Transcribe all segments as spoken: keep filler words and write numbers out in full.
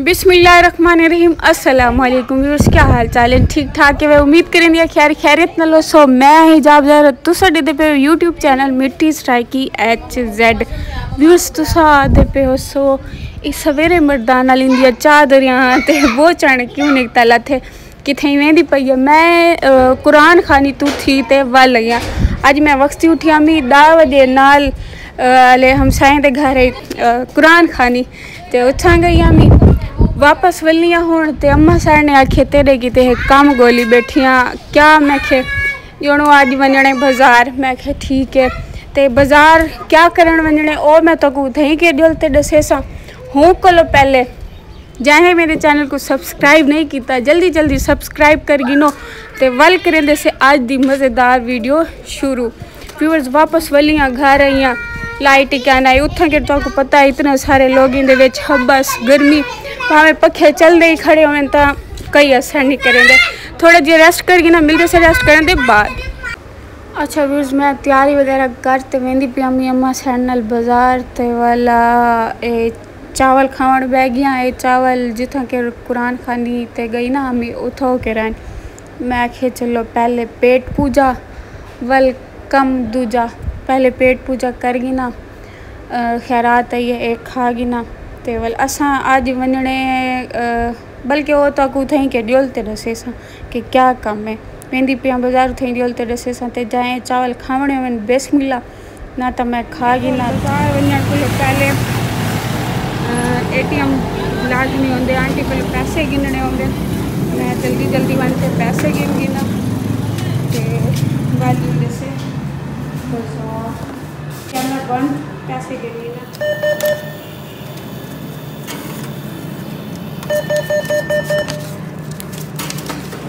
بسم اللہ الرحمن الرحیم۔ السلام علیکم ویورز، کیا حال چال ہے؟ ٹھیک ٹھاک ہے؟ امید کریں دیا خیر خیریت نال ہوسو۔ میں حجاب زہرا، تساں ݙیہدے پئے ہو یوٹیوب چینل مٹھی سرائیکی ایچ زیڈ۔ ویورز، تساں آہدے پئے ہوسو اے سویرے مردان نال ایندیاں چادریاں تے بوچݨ کیوں نکتا لتھے، کتھیں ویندی پئی ہے؟ میں، آ، قرآن خوانی توں تھی تے ول آئی ہاں۔ اڄ میں وختی اٹھی ہامی ݙاہ وڄے نال، آ، آلے ہمسائیں دے گھر، آ، قرآن خوانی تے اتھاں ڳئی ہامی۔ واپس ولنی ہاں ہݨ تے اماں ساݙے نے آکھے تیݙے کیتے ہک کم ڳولی ٻیٹھی ہاں۔ کیا؟ میں آکھے ڄݨو اڄ ونڄݨے بازار۔ میں آکھے ٹھیک ہے۔ تے بازار کیا کرݨ ونڄݨے او میں تہاکوں اتھائیں کے ݙیل تے ݙسیساں۔ ہوں کولو پہلے جائیں میرے چینل کوں سبسکرائب نہیں کیتا، جلدی جلدی سبسکرائب کر گھنو تے ول کریندے سے اڄ دی مزیدار ویڈیو شروع۔ ویورز، واپس ولیاں گھر آئیاں، لائٹ ہی کائنا آئی۔ اتھاں کہ تہاکوں پتہ ہے اتنے سارے لوگ ایندے وچ حبس گرمی، بھاویں پکھے چلدے ہی کھڑے ہوون تاں کوئی اثر نہیں کریندے۔ تھوڑا جیہا ریسٹ کر گھناں، ملدے سے ریسٹ کرݨ دے بعد۔ اچھا ویورز، میں تیاری وغیرہ کر تے ویندی پئی ہامی اماں ساݙے نال بازار تے ول اے چاول کھاوݨ ٻہہ ڳیاں۔ اے چاول جتھاں کہ قرآن خوانی تے ڳئی نا امی اتھاں کے رہن۔ میں آکھے چلو پہلے پیٹ پوجا ول کم دوجا، پہلے پیٹ پوجا کر گھناں، آ، خیرات آئی ہے، اے کھا گھناں۔ تے ول اساں اڄ ونڄݨے، آ، بلکہ او تہاکوں اتھائیں کے ݙیل تے ݙسیساں کہ کیا کم ہے۔ ویندی پئی ہاں بازار، اتھائیں ݙیل تے ݙسیساں۔ تے جائیں چاول کھاوݨے ہوون بسم اللہ، نہ تاں میں کھا گھناں۔ بازار ونڄݨ کولو پہلے، آ، اے ٹی ایم لازمی ہوندے، آنٹی کولو پیسے گھنݨے ہوندے۔ میں جلدی جلدی ونڄ تے پیسے گھن گھناں تے بعد وچ ݙسے بازار کیا میں ونڄ پیسے گھن گھناں۔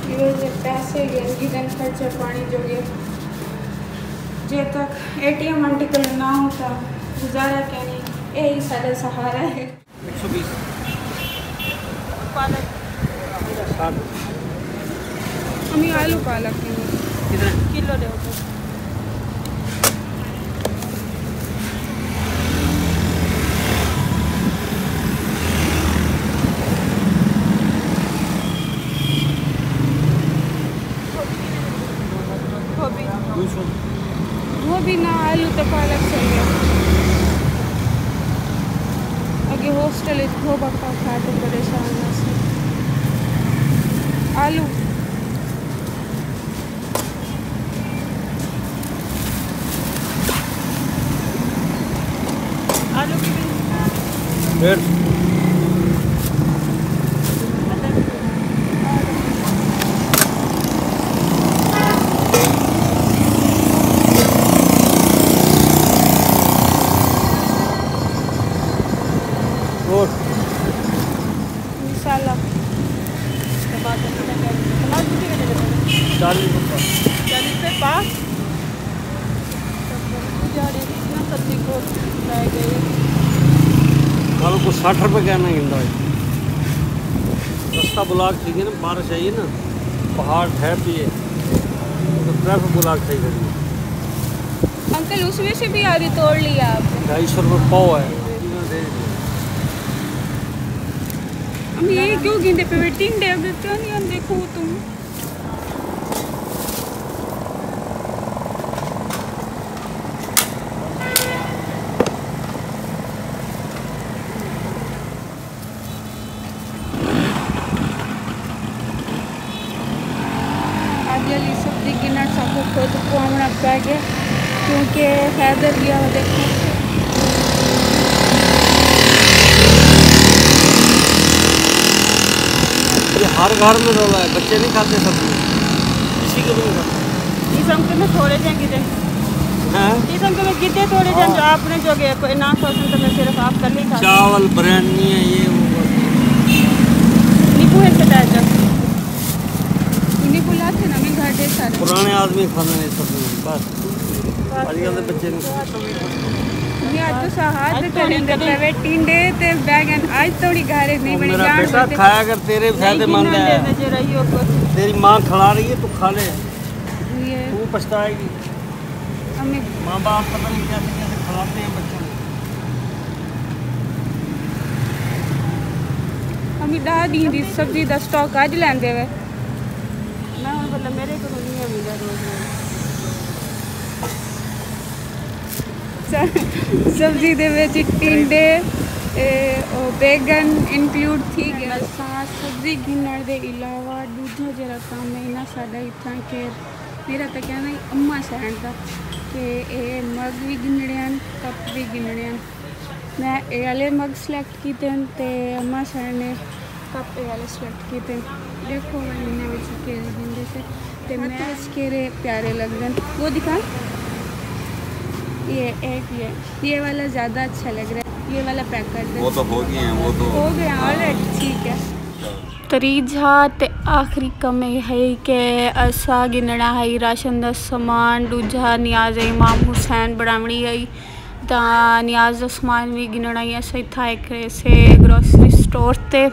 ایویں جے پیسے گھن گھدن خرچہ پاݨی جو ڳئے۔ جے تک اے ٹی ایم آنٹی کول نہ ہو تاں گزارا کینی، اے ہی ساݙا سہارا ہے۔ ایک سو بیس۔ پالک۔ ساٹھ۔ امی آلو پالک کتنے؟ کلو ݙیو تو۔ گوبھی۔ دو سو۔ گوبھی نہ، آلو تے پالک صحیح ہے۔ اڳے ہاسٹل وچ گوبھا کھا کھا تے پریشان ہاسی۔ آلو۔ آلو کتنے؟ ڈیڑھ سو۔ اور؟ مسالہ۔ ٹماٹر کتنے کا ہے؟ ٹماٹر کتنے کا ہے؟ چالیس روپے۔ چالیس روپے پا؟ جاڑی اتنا سبزی کو لے گئے۔ کل کو سٹھ روپے کہنا گندا ہے۔ رستہ بلاک تھی گیا نا، بارش آئی ہے نا، پہاڑ ڈھہ پیے، تو ٹریفک بلاک تھی گئی ہے۔ انکل، اس میں سے بھی آدھی توڑ لیا آپ نے۔ ڈھائی سو روپے پاؤ ہے۔ ہم یہ کیوں گندے پہ ویٹنگ ڈے، اگر کیوں نہیں ہم دیکھو تم۔ اڄ آلی سبزی گھنݨ ساکوں خود پواوݨا پئے ڳئے، کیونکہ حیدر ڳیا ہو دیکھو۔ یہ ہر گھر میں رولا ہے، بچے نہیں کھاتے سبزی، کسی کو بھی نہیں کھاتے۔ اس ہم کے میں تھوڑے جائیں گے۔ ہاں؟ اس ہم کے میں گدے تھوڑے جائیں جو آپ نے جو گئے، کوئی نہ سوچن تو میں صرف آپ کر لیں کھا۔ چاول، بریانی ہے، یہ وہ۔ نیبو ہے کٹایا جا۔ نیبو لاتے نا، میں گھر دے سارے۔ پرانے آدمی کھانا نہیں سبزی، بس۔ اڄ کل دے بچے نہیں۔ میں اڄ تو ساہاد اڄ تو کریں نہیں دے کریں۔ پرائیویٹ ٹینڈے تے بیگن اڄ توڑی گھر نہیں بنے میرا جان بیٹا دیتے۔ کھایا کر، تیرے فائدے مند ہے۔ تیری ماں کھلا رہی ہے، تو کھا لے۔ یہ تو پچھتائے گی۔ امی۔ ماں باپ پتہ نہیں کیسے کیسے کھلاتے ہیں بچوں کو۔ ہم ݙاہ ݙینھ دی سبزی دا سٹاک اڄ لیندے وے۔ میں ہݨ مطلب میرے کولوں نہیں ہے میرا روز روز۔ س-، سبزی دے وچ ٹنڈے، اے، او بیگن انکلوڈ تھی ڳئے۔ اساں سبزی گھنݨ دے علاوہ ݙوجھا جیڑھا کم ہے نا ساݙا اتھاں کہ میرا تاں کہݨا ہی اماں سائݨ دا کہ اے مگ وی گھنݨے ہن، کپ وی گھنݨے ہن۔ میں اے والے مگ سلیکٹ کیتے ہن تے اماں سائݨ نے کپ اے والے سلیکٹ کیتے ہن۔ ݙیکھو ہݨ انہاں وچ کیڑھے گھندے سے تے میں وچ کیڑھے پیارے لڳدن۔ وہ دکھا، یہ ایک، یہ، یہ والا زیادہ اچھا لگ رہا ہے، یہ والا پیک کر دے۔ وہ تو ہو گئے ہیں، وہ تو ہو گئے ہیں، آلریڈی ٹھیک ہے۔ تریجھا تے آخری کم اے ہے کہ اساں گھنݨا ہئی راشن دا سامان، ݙوجھا نیاز امام حسین بݨاوݨی ہئی، تاں نیاز دا سامان وی گھنݨا ہئی۔ اساں اتھاں ہک سے گروسری سٹور تے۔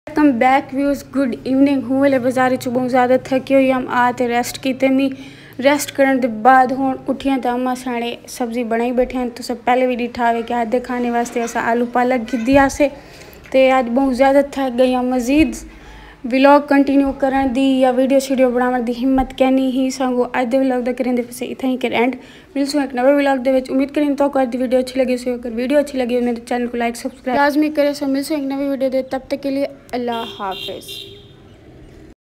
ویلکم بیک ویورز، گڈ ایوننگ۔ ہوں ویلے بازار وچ ٻہوں زیادہ تھکی ہوئی ہم، آ تے ریسٹ کیتے می۔ ریسٹ کرݨ دے بعد ہݨ اٹھیاں تے اماں ساݨے سبزی بݨائی ٻیٹھے ہن۔ تساں پہلے وی ݙٹھا ہوئے کہ اڄ دے کھانے واسطے اساں آلو پالک گھدی آسے تے اڄ ٻہوں زیادہ تھک ڳئی ہاں۔ مزید ولاگ کنٹینیو کرݨ دی یا ویڈیو شیڈیو بݨاوݨ دی ہمت کینی ہی۔ سانگو اڄ دے ولاگ دا کریندے پئے سے اتھاں ہی کر اینڈ۔ ملسوں ہک نویں ولاگ دے وچ۔ امید کریندے تہاکوں اڄ دی ویڈیو اچھی لڳی ہوسی۔ اگر ویڈیو اچھی لڳی ہووے تے چینل کوں لائک سبسکرائب لازمی کریسو۔ ملسوں ہک نویں ویڈیو دے، تب تک کے لیے اللہ حافظ۔